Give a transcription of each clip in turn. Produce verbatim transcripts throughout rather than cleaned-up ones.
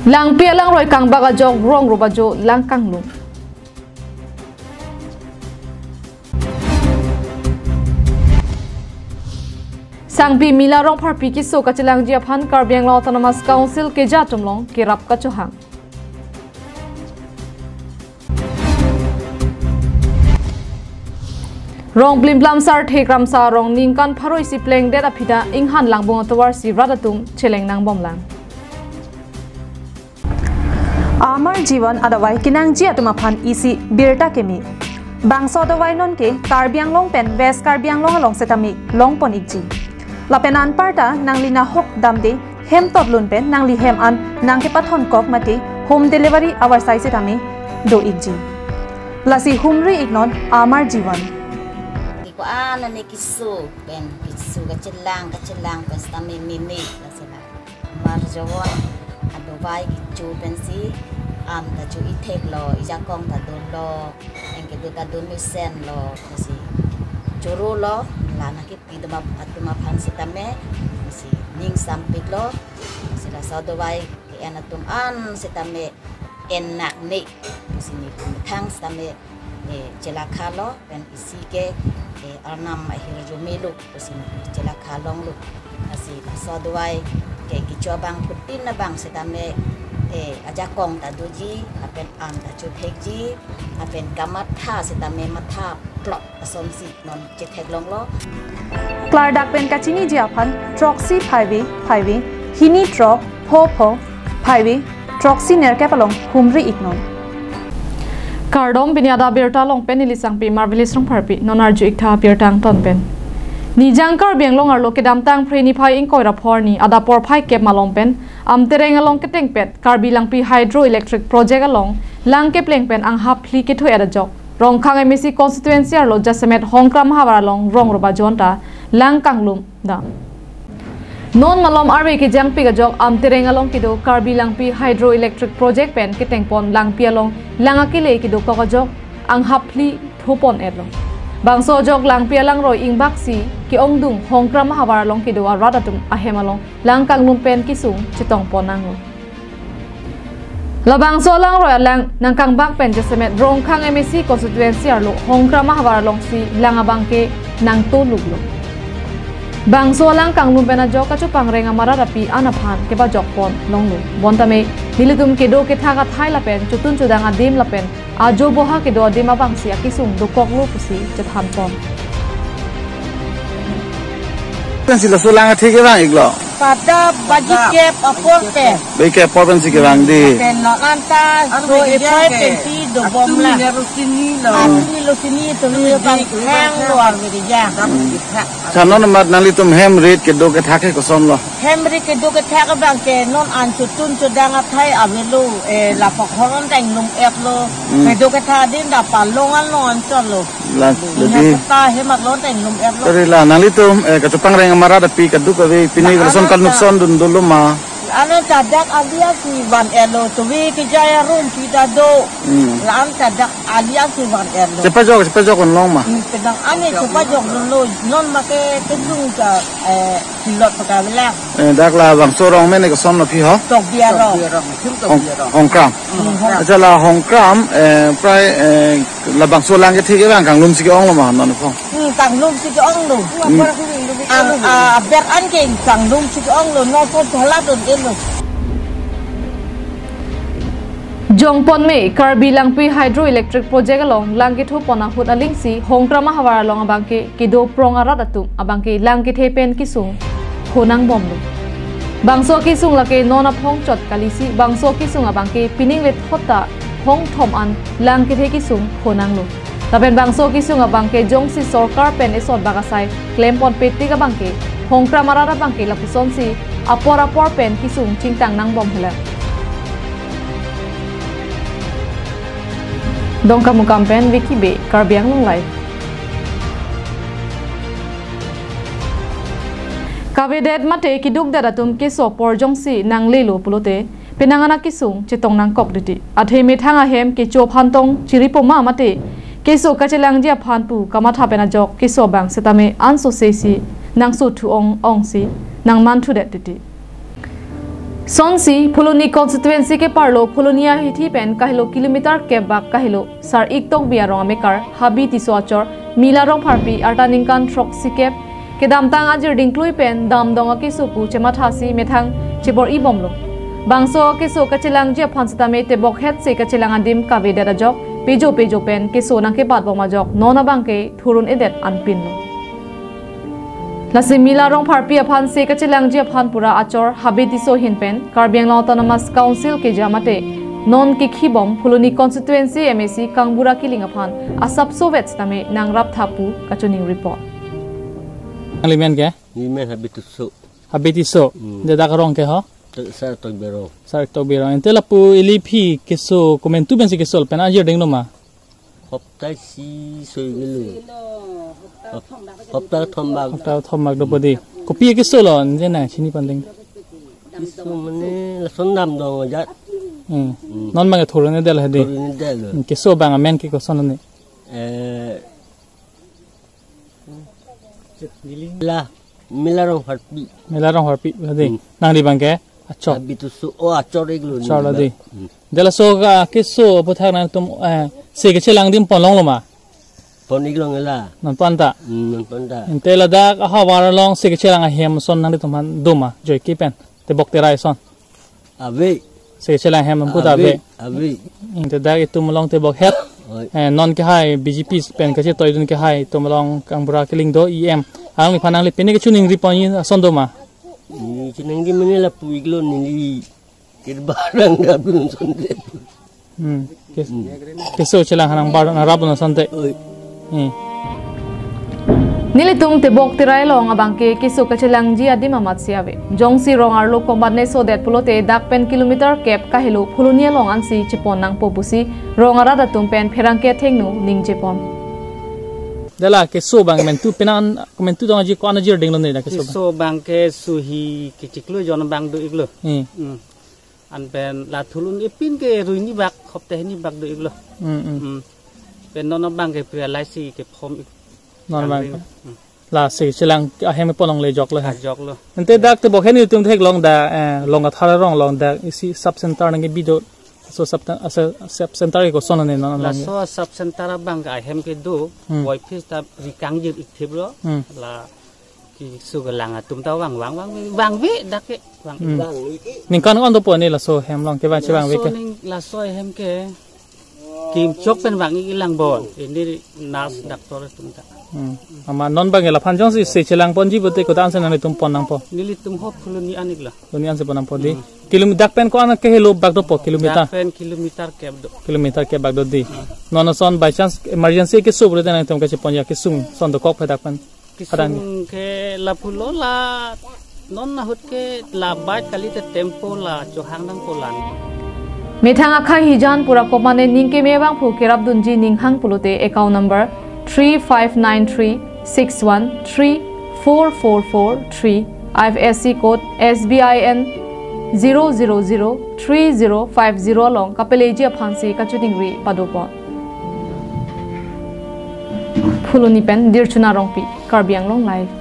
Langpi alangroi kangbak ajok rong robajo lang kanglum. Sangpi Mila Rongpharpi keso kachelangji aphan Karbi Anglong Autonomous Council keja atum along kerap kachohang. Rong Plimplam Sarthe Kramsa arong ningkan pharo isi plengdet aphi ta inghan langbung atovar si rat atum cheleng nangbomlang. Amar Jivan adavai kenangji atum aphan isi birta keme. Bangso adavai nonke Karbi Anglong pen West Karbi Anglong along setame longpon ikji. Lapen anparta nangli nahok damde hem totlun pen nangli hem an nangkepathon kok mate home delivery avarsai setame do ikji. Lasi humri iknon Amar Jivan. Ko-an ane keso pen keso kachelang kachelang pen setame meme lasi la. Amar Jivan adavai kecho pensi an ta cho ithek lo, ijakong ta dolo, anke do ta do mesenlo, si choro lo, la nangkepi atum ap-, atum aphan setame, si ning sampik lo, si laso adavai ke-en atum an setame en nak ne, si netum methang setame eh, chelakha lo, pen isi ke, eh, arnam ahirjume lo, pusi chelakha longlo. Lasi laso adavai ke kecho abangphutin abang setame, eh, ajakong ta doji, lapen an ta chothekji, lapen kamatha setame matha plot asonsi non chetheklonglo. Klardak pen kachiniji aphan throksi phaivi phaivi hini throk pho pho phaivi throksi nerkep along humri iknon. Kardom, pini adak birta along pen neli Sangpi Marvelous Rongpharpi, non arju iktha birta angton pen. Nijang Karbi Anglong arlo kedamtang Phre niphai ingkoi ra phongo arni adap porphai kep malom pen Amtereng along ketengpet Karbi Langpi Hydroelectric Project along lang kepleng pen anghap phli ketho-et ajok Rongkhang M A C constituency arlo jasemet Hongkram ahavar along rong robajo anta lang kanglum dam. Non malom arve kejangpik ajok Amtereng along kedo Karbi Langpi Hydroelectric Project pen ketengpon langpi along lang akele kedokok ajok anghap phli thopon-etlo. Bangso ajok langpi alangroi ingbaksi ke-ongdung Hongkram ahavar along kedo arat atum ahem along lang kanglum pen kesung chetongpon nanglo. Labangso alangroi alang nangkangbak pen jasemet Rongkhang M A C constituency arlo Hongkram ahavar alongsi lang abangke nangtoluklo. Bangso alang kanglum pen ajok kachopangreng amarat api an aphan kepajokpon longlo. Bontame nelitum kedo kethak athai lapen chotun chodang adim lapen ajo boha kedo adim abangsi akesung dokoklo pusi chethanpon. Kan si laso lang athe kevang iklo. Pada baji kep apor pen. Baji kep apor pensi kevang dei. Pen non anta so ephoi pensi dobomlang. Atumi lo sini, atumi lo sini, atumi lo bang hang lo arve dei ja. Sa non amat nanglitum hem rit kedo kethak ke kosonlo. Hem rit kedo kethak abangke non an chotun chodang athai avelo, eh, lapu khoron ta inglum-etlo. Hmm. Kedo kethak din da palong an long an chotlo. La, jadi. Keta hem atlon ta inglum-etlo. Jadi la, nanglitum, eh, kachopangreng amarat api kadokave pini na, lason ano ta, kanukson dun dolo ma. Ano ta dak ali asi van-etlo, tuvi kejai arum pita do. Hmm. La-an ta dak ali asi van-etlo. Chepajok, chepajok-un long ma. Hmm, pedang ane chepajok-un lo, non make kesung ta, eh, pilot pakavelang. Eh, dak labangso arong mene kosonlo aphi ho? Tokbi arong. Tokbi arong, itum Hong-, Tokbi arong. Hongkram. Hmm, Hong- Acha la Hongkram, eh, prai, eh, labangso alang kethe kevang kanglumsi ke-onglo ma non aphan. Hmm, kanglumsi ke-onglo. Hmm. Ang, ah, aber an ke kanglumsi ke-onglo, no so jala don-etlo. Jongpon me, Karbi Langpi Hydroelectric Project along lang kethopon ahut alingsi Hongkram ahavar along abangke kedo prong arat atum abangke lang kethe pen kesung khonangbomlo. Bangso kesung lake non aphong chot kalisi, bangso kesung abangke pining lethot ta hong thom an lang kethe kesung khonanglo. Lapen bangso kesung abangke jongsi sorkar pen esot bak asai klempon petik abangke Hongkram arat abangke lapusonsi apor apor pen kesung chingtang nangbomhelang. Dongkamukam pen Vicky Bey, Karbi Anglong Live. Kavedet mate kedukdet atum keso apor jongsi nanglelo pulote penang an akesung chetong nangkok titi. Athe methang ahem kecho aphan tong chiripo ma mate keso kachelangji aphan pu kamatha pen ajok keso abang setame anso sesi nangsothu ong ongsi nangmanthudet titi. Sonsi, Phuloni constituency keparlo Phuloni ahithi pen kahelo kilometer kep bak kahelo Sar-ik Tokbi arong amekar Habi Tisso achor Mila Rongpharpi arta ningkan throksikep kedamtang ajir dingklui pen damdong akeso pu chemathasi methang chebor-i bomlo. Bangso akeso kachelangji aphan setame tebok het se kachelang adim kavedet ajok pejo pejo pen keso nangkebat bom ajok non abangke thurun-edet anpinlo. Lasi Mila Rongpharpi aphan se kachelangji aphan pura achor Habi Tisso ahin pen Karbi Anglong Autonomous Council keja mate non kekhibom Phuloni constituency M A C Kangbura Killing aphan asapso vet setame nangrap tha pu kachoningri pon. Nangli men ke? Neli men Habi Tisso. Habi Tisso. Hmm. Dedak arong ke ho? Te-, Sar-ik Tokbi arong. Sar-ik Tokbi arong. Ante lapu ili aphi keso komantu pensi keso pen ajir dinglo ma? Hopta isi soi gelo. Hop-, hopta thom bak. Hopta thom bak dopo dei. Kopi keso lo, nje nangchini pon ding. Keso mane lason damdong ajat. Hmm. Hmm. Non abang thurun-edet hedi. Thurun-edet lo. Hmm, keso abang amen ke koson ni? Eh, La, Mila Rongpharpi. Mila Rongpharpi, hedi. Hmm. Nangli abangke achor. Habi Tisso, o achor-iklo. Achor-lo dei. Hmm. Dei laso akeso aputhak nangtum, eh, se kachelang adim pon longlo ma? Pon-ik longlo. Non pon ta? Hmm, non pon ta. Ante ladak ahavar along se kachelang ahem ason nanglitum aphan do ma, joike pen, tebok terai ason? Ave. Se kachelang ahem pu ta ave. Ave, ave. Ante dak itum along tebok het. Oi. Eh, non kehai B J P pen kachetoidun kehai itum along Kangbura Killing do E M. Alangli aphan nangli pine kachiningri pon ason do ma? Neli chiningri mane lapu-iklo neli kirbarang dapdun sonte. Hmm. Kes-, keso chelang hanang bar na rap na sante. Oi. Hmm. Nelitum tebok terai along abangke keso kachelangji adim amatsi ave. Jongsi rong arlo komatne sodet pulote dak pen kilometer kep kahelo Phuloni along ansi chepon nangpo pusi rong arat atum pen pherangke athengno ningje pon. Dei la keso abang komantu penan komantu tong aji ko-an ajir dinglo ne dak keso abang? Keso abangke suhi kechiklo jon abang do-iklo. Hmm. Hmm. Anpen la thurun epin ke rui ni bak, hopta hini bak do-iklo. Hmm, hmm. Hmm. Pen non abangke pria laisi kephom-ik. Non abang. Hmm. La se chelang ahem pon longle joklo ha. Joklo. Ante dak tebok hini itum theklong dak, eh, Longkathar arong along dak isi sub center nangkebi do. So sub, asa sub center ke koson ne non along. Laso sub center abangke ahem kedo, hmm, boy phis ta ri kangjir-ik thiplo. Hmm. La keso kelang atum ta vang, vang, vang, vangve dak ke, vang. Hmm. Ningkan ko-an dopo ne laso ahem along kevang, chevangve ke? Laso ning, laso ahem ke kimchok pen vang-ik lang bon. Ini nurse doctor atum ta. Hmm. Amat non abangke laphan jongsi se chelang ponji pulote kodak ansi nanglitum pon nangpo? Nelitum ho Phuloni an-iklo. Phuloni ansi pon nangpo dei. Hmm. Kilom-, dak pen ko-an kahelo bak dopo kilometer? Dak pen kilometer kep do. Kilometer kep bak do dei. Hmm. Non ason by chance emergency keso pulote nangtum kachepon ya kesung ason dokok phe dak pen? Kadang. Kesung ke lapulo la non ahut ke la bike kalite tempo la chohang nangpo la. Methang akhai hijan pura komane ning keme abangphu kerapdunji ninghang pulote account number three five nine three six one three four four four three, I F S C code S B I N zero zero zero three zero five zero along kapeleji aphansi kachiningri padopon. Phuloni pen Dirchuna Rongpi, Karbi Anglong Live.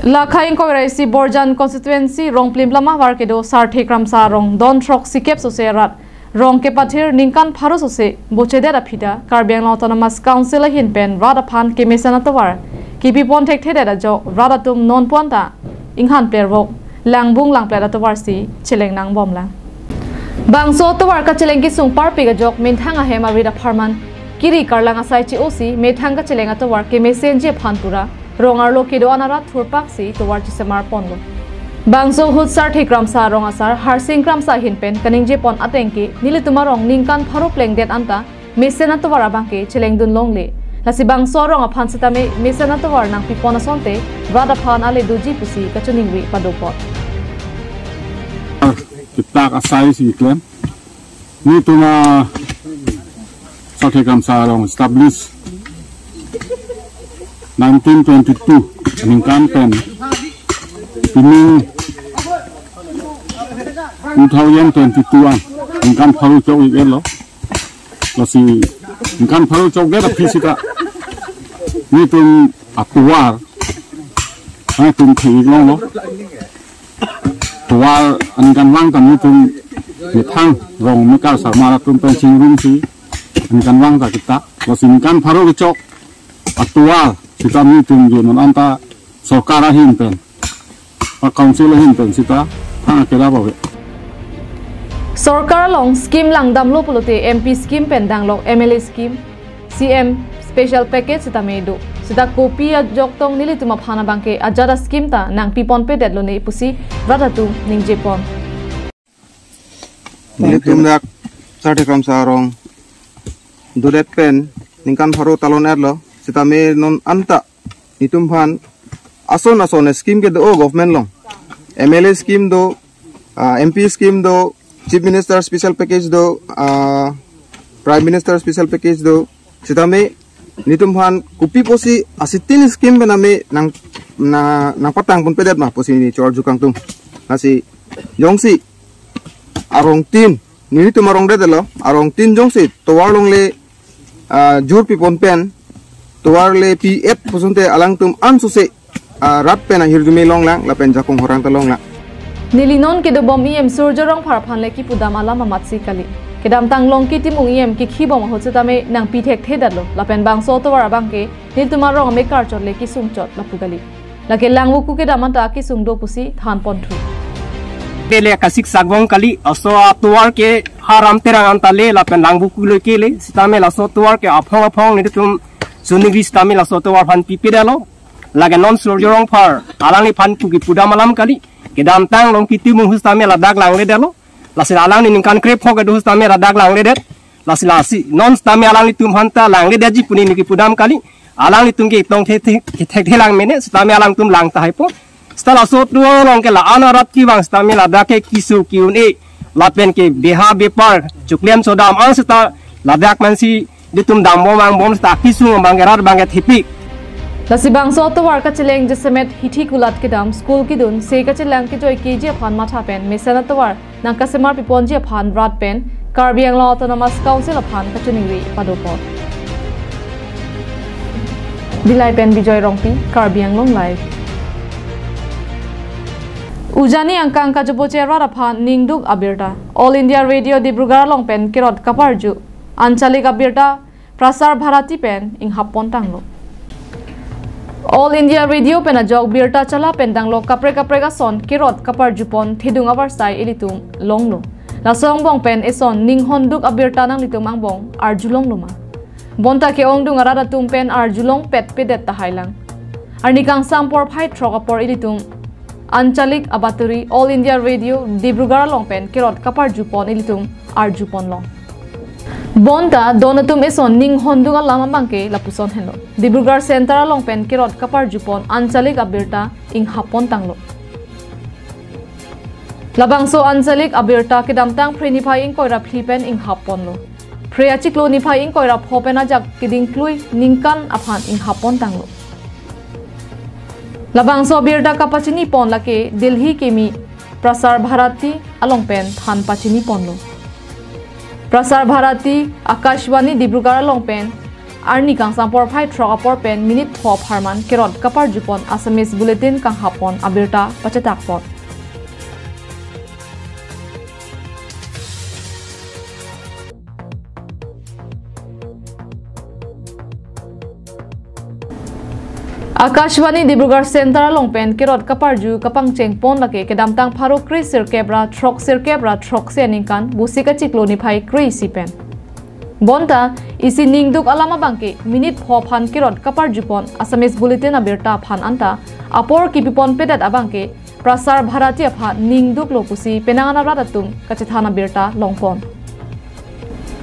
La akhai ingkoi ra isi Borjan constituency Rongplim Lama ahavar kedo Sarthe Kramsa arong don throksikep sose rat rong kepathir ningkan pharo sose bochedet aphi ta Karbi Anglong Autonomous Council ahin pen rat aphan kemesen atovar kepipon thekthedet ajok rat atum non pu-an ta inghan plervok langbung langplet atovarsi cheleng nangbomlang. Bangso atovar kacheleng kesung parpik ajok methang ahem arit apharman kiri karlang asai che-osi methang kacheleng atovar kemesenji aphan pura rong arlo kedo-an arat thurpaksi tovar chesemar ponlo. Bangso ahut Sarthe Kramsa arong asar Harsing Kramsa ahin pen kaningjepon ateng ke nelitum arong ningkan pharo plengdet anta mesen atovar abangke chelengdun longle. Lasi bangso arong aphan setame mesen atovar nangpipon asonte rat aphan ale doji pusi kachiningri padopon. Kitak asai si klem. Nelitum a Sarthe Kramsa arong establish nineteen twenty-two ningkan pen pining two thousand twenty-two an ningkan pharo chok-iklo. Lasi ningkan pharo chokdet aphi sita nelitum atovar nangtum thek-ik longlo. Tovar aningkanvang ta nelitum methang rong mekar sarmar atum pen chingrumsi aningkanvang ta kita. Lasi ningkan pharo kechok atovar sita nelitum jo non anta sorkar ahin pen, a council ahin pen sita thang kedap ave. Sorkar along scheme langdamlo pulote M P scheme pen danglok M L A scheme, C M special package sitame do. Sita kopi ajok tong nelitum aphan abangke ajat a scheme ta nangpiponpedetlo ne pusi rat atum ningjepon. Nelitum dak Sar Tekram Sarong dodet pen ningkan pharo talon-etlo. Sitame non anta nelitum aphan ason ason scheme kedo government along. M L A scheme do, ah, M P scheme do, Chief Minister special package do, ah, Prime Minister special package do. Sitame nelitum aphan kopi pusi asitin scheme pen ame nang, na, nangpatangponpedet ma pusi neli chor jukang tum. Lasi jongsi arong tin, nelitum arong detlo, arong tin jongsi tovar along le, ah, jur pipon pen, tovar le pi-et puson te alangtum ansose, ah, rat pen ahirjume longlang, lapen jakong horang ta longlang. Neli non kedobom E M Surjya Rongphar aphan le kipudam alam amatsi kali. Kedamtang Longki Timung E M kikhibom ahut sitame nangpi thekthedetlo, lapen bangso tovar abangke nelitum arong amekar chot le kisung chot lapu kali. Lake Langvoku kedam anta kisung do pusi thanponthu. Pele kasik sagvong kali, laso atovar ke ha Ram Terang anta le lapen Langvoku le ke le, sitame laso tovar ke aphong aphong nelitum chuningri sitame laso tovar aphan pipedetlo. Lake non Surjya Rongphar alangliphan pu kipudam alam kali. Kedamtang Longki Timung ahut sitame ladak langledetlo. Lasi alangli ningkan krepho kedo ahut sitame ladak langledet. Lasi lasi non sitame alanglitum aphan ta langledetji pu neli kipudam kali. Alanglitum ke tong the the thekthe lang mene, sitame alangtum lang tahai po. Sita laso tovar along ke la-an arat kevang sitame ladak ke keso ke-un-e, lapen ke beha bepar, choklem chodam an sita ladak mansi nelitum dambom vangbom sita kesung abangke rat abangke thepik. Lasi bangso atovar kacheleng jasemet hithi kulat kedam, school kedun, se kachelang kejoi keji aphan matha pen mesen atovar nangkasemar piponji aphan rat pen Karbi Anglong Autonomous Council aphan kachiningri padopon. Dillai pen Bijoy Rongpi, Karbi Anglong Live. Ujani angkang kajopoche rat aphan ningduk abirta. All India Radio Dibrugarh along pen kerot kaparju, Anchalik abirta Prasar Bharati pen inghappon tanglo. All India Radio pen ajok birta chala pen danglok kaprek kaprek ason kerot kaparjupon thedung avarsai ilitum longlo. Laso angbong pen eson ninghonduk abirta nanglitum angbong arjulonglo ma? Bonta ke-ongdung arat atum pen arjulongpetpedet tahai lang. Arni kangsam porphai throk apor ilitum Anchalik abaturi All India Radio Dibrugarh along pen kerot kaparjupon ilitum arjupon long. Bonta don atum eson ninghondung alam abangke lapuson henlo. Dibrugarh Center along pen kerot kaparjupon Anchalik abirta inghappon tanglo. Labangso Anchalik abirta kedamtang Phre niphai ingkoi ra phli pen inghapponlo. Phre achiklo niphai ingkoi ra pho pen ajak keding klui ningkan aphan inghappon tanglo. Labangso abirta kapachinipon lake Delhi kimi Prasar Bharati along pen than pachiniponlo. Prasar Bharati Akashvani Dibrugarh along pen arni kangsam porphai throk apor pen minute pho apharman kerot kaparjupon Assamese Bulletin kanghappon abirta pachetakpon. Akashvani Dibrugarh Center along pen kerot kaparju kapangchengpon lake kedamtang pharo kre sirkep ra throk sirkep ra throksi aningkan Vosik achiklo niphai kre isi pen. Bonta isi ningduk alam abangke minute pho aphan kerot kaparjupon Assamese Bulletin abirta aphan anta apor kipiponpedet abangke Prasar Bharati aphan ningduklo pusi penang an arat atum kachethan abirta longpon.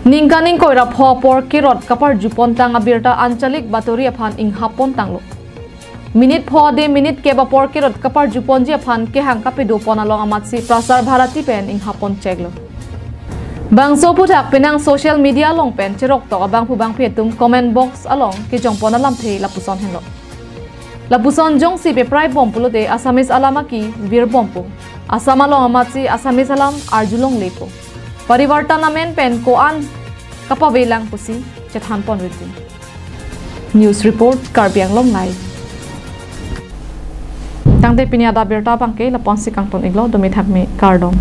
Ningkan ingkoi ra pho apor kerot kaparjupon tang abirta Anchalik baturi aphan inghappon tanglo. Minute pho de minute kep apor kerot kaparjuponji aphan kehang kapedopon along amatsi Prasar Bharati pen inghappon cheklo. Bangso aphuthak penang social media along pen cheroktok abangphu bangphi atum comment box along kejongpon alamthe lapuson henlo. Lapuson jongsi pepraibom pulote Assamese alam aki virbompo. Assam along amatsi Assamese alam arjulonglepo. Parivartan amen pen ko-an kapavelang pusi chethanpon ritin. News report, Karbi Anglong Live. Tangte pini adap abirta abangke lapu-ansi kangton-iklo, dumi thakmi, kardom.